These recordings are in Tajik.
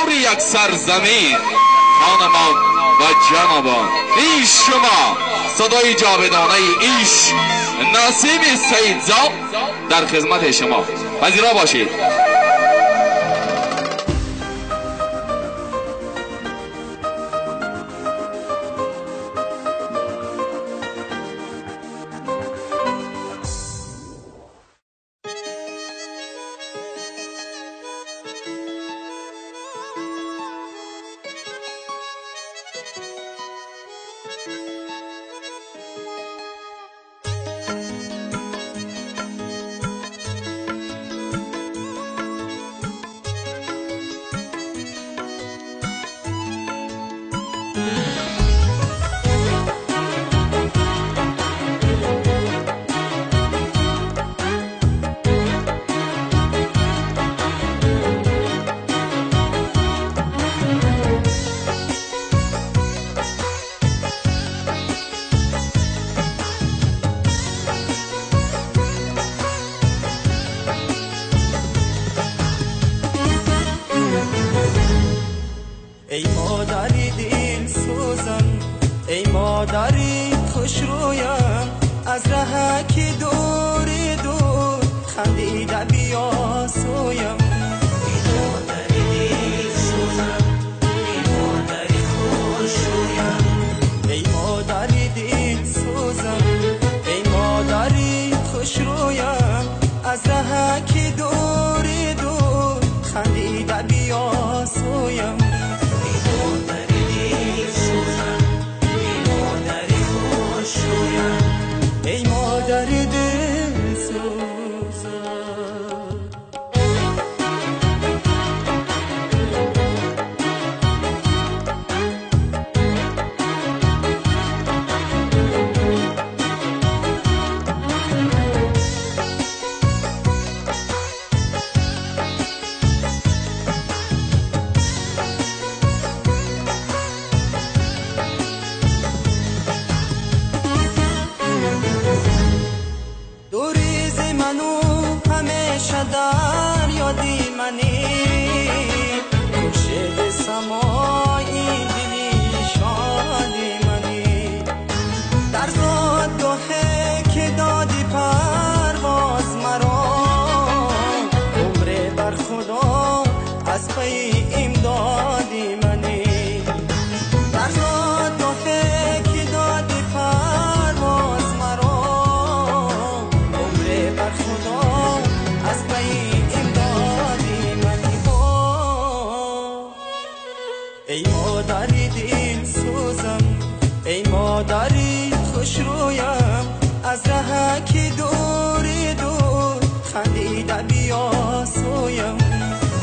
ифтихори як сарзамин. خانمان و جنابان، ایش شما صدای جاودانه ایش نسیم سیدزاد در خدمت شما پذیرا باشید. ای مادری دل سوزم، ای مادری خوشرویم، از ره که دوری دور خندیده بیا سویم. ای مادری دل سوزم، ای مادری خوشرویم، ای مادری دل سوزم، ای مادری خوشرویم، از ره که دوری دور خندیده بیا سویم. ای مادری دل سوزم. در یادی منی، خورشید سمایی دلی شادی منی، در زادگاهی که دادی پرواز مرا، عمر بر خدا از پی امدادی منی، در زادگاهی که دادی پرواز مرا، عمر بر خدا از پی امدادی منی. ای مادری دل سوزم، ای مادری خوشرویم، از ره که دوری دور خندیده بیا سویم.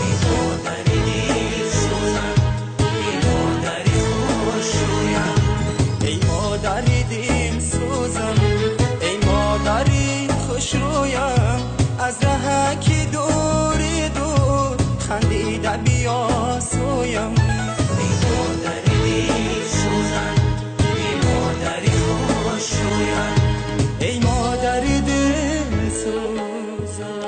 ای مادری دل سوزم، ای مادری خوشرویم، ای مادری دل سوزم، ای مادری خوشرویم، از ره که دوری دور خندیده بیا سویم. ای مادری دل سوزم، ای مادری خوشرویم، ای مادری دل سوزم.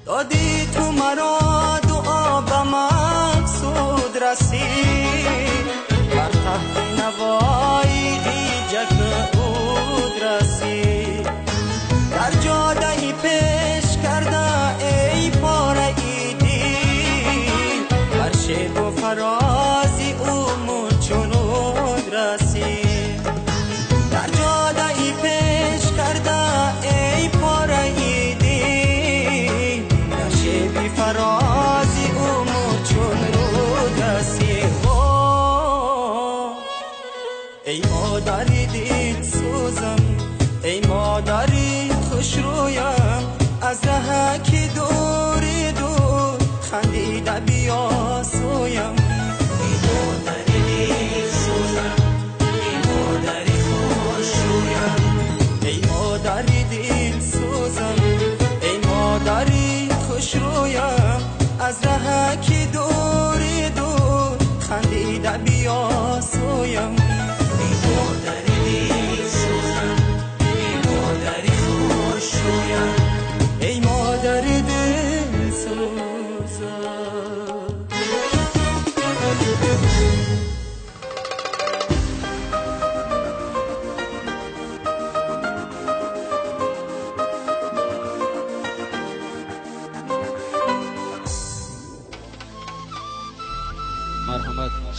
دادی تو مرا دعا به مقصود رسید، بر تخت نوای دیجک عود رسید، در جاده پیش کرده ای پاره ای دل، بر شیب و فرازی او مچنود رسید، در جاده پیش کرده ای پاره ای دل، فرازی او چون رود رسید. ای مادری دل سوزم، ای مادری خوشرویم، از ره که دوری دور خندیده بیا سویم. ای مادری دل سوزم،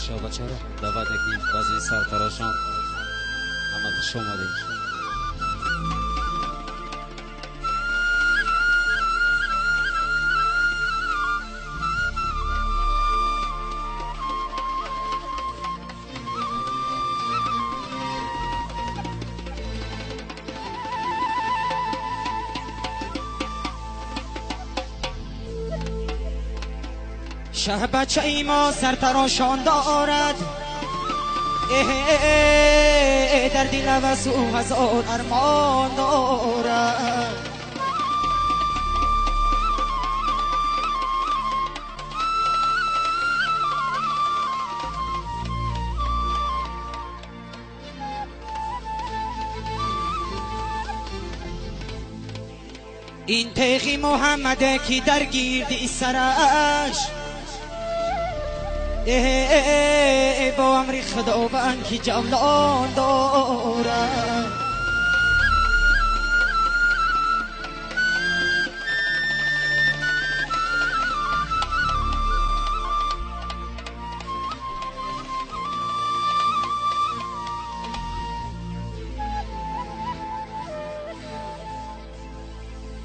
Шобачаро даъват мекунем базми сартарошон. Ҳама хуш омадед. شه بچه ای ما سرتراشان دارد، در دل هوس او هزار ارمان دارد. این تیغی محمده که در گیردی سرش، با امر خداوند که جولان دارد.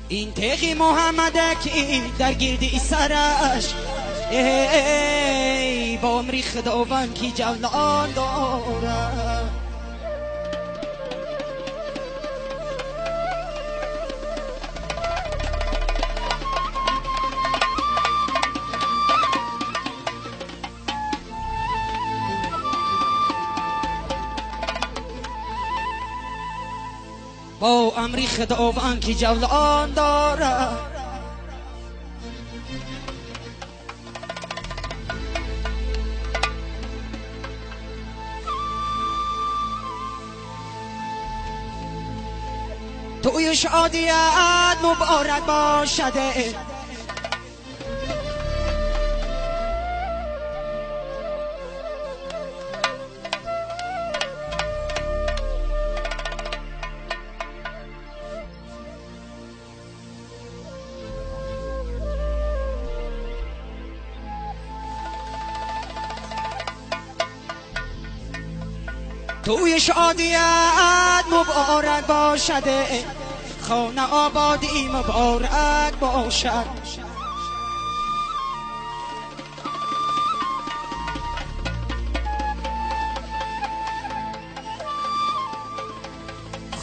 این تیغی محمده که در گیردی سرش، ای با امری خداوند که جولان دارد. با امری خداوند که جولان دارد. توی شادیت مبارک باشد، توی شادیت مبارک باشد، خانه آبادی مبارک باشد.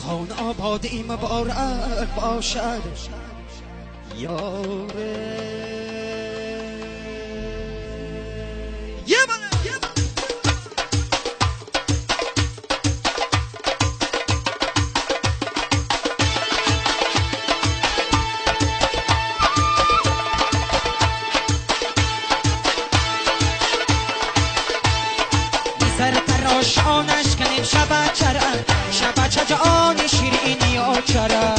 خانه آبادی مبارک باشد. یاره سرتراشانش کنیم شب چرا، شب چه جان شیرینی و چرا.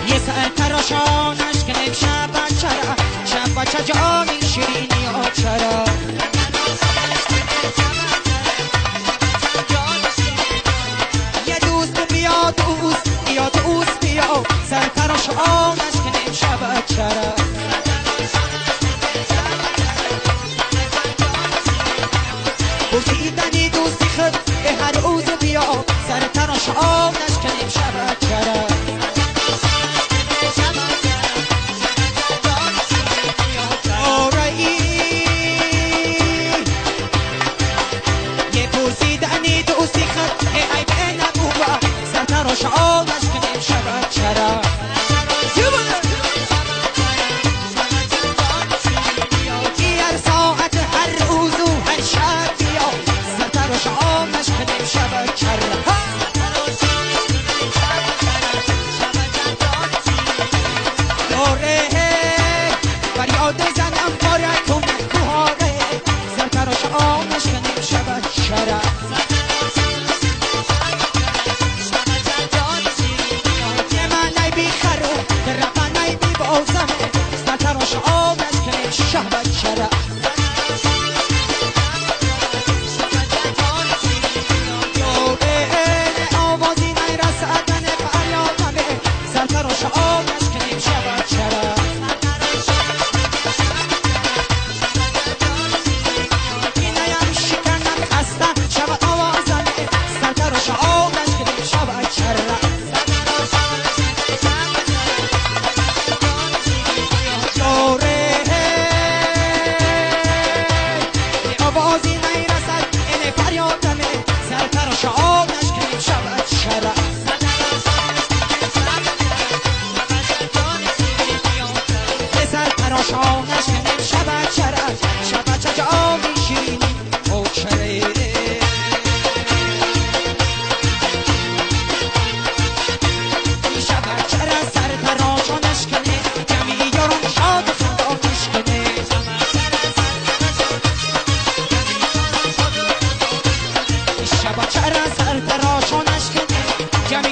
یه سرتراشانش کنیم شب چرا، شب چه جان شیرینی و چرا. یه دوست بیا دوست بیا دوست بیا، سرتراشانش کنیم شب چرا. بوسیدنی دوستی خود به هر روز بیا، سرتراش آنش کنیم شب چرا. آرایی یه بوسیدنی دوستی خود ای به نبوه، سرتراش آنش کنیم شب چرا.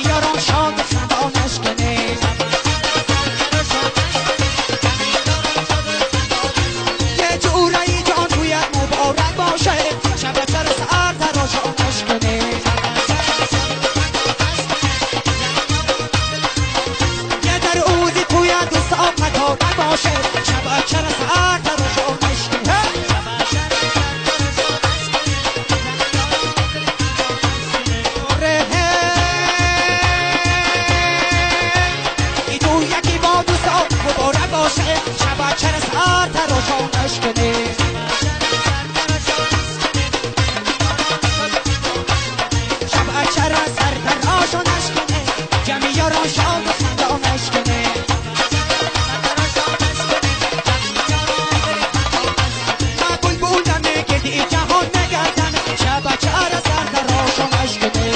یاران شاد خندانش کنه. یه جورایی جان تویت مبارک باشه، شب چرا سر تراشانش کنه. یه در اوزی تویت دوست قطارک باشه، شب چرا سر تراشانش کنه. شب چرا سر تراشانش کنه. شب چرا سر تراشانش کنه، جمعی یاران شاد و خندانش کنه. من بلبلم گدی جهان نگردم، شب چرا سر تراشانش کنه.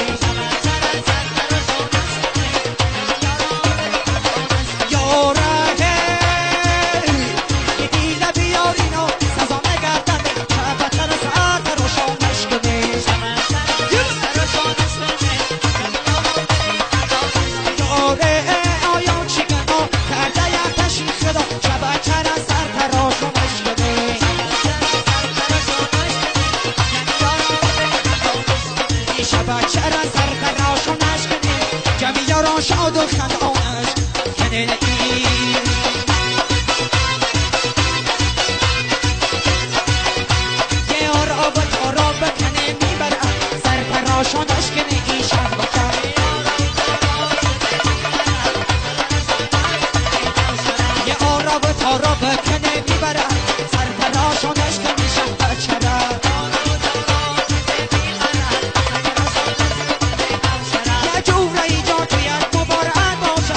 شاد و خندانش کنه. یه آراب تارا بکنه میبره، سر تراشانش کنه. این شب بکنه یه آراب تارا بکنه میبره، سر تراشانش کنه. شب بچره یه جورایی جان تویت مبارک باشه،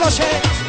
باشد.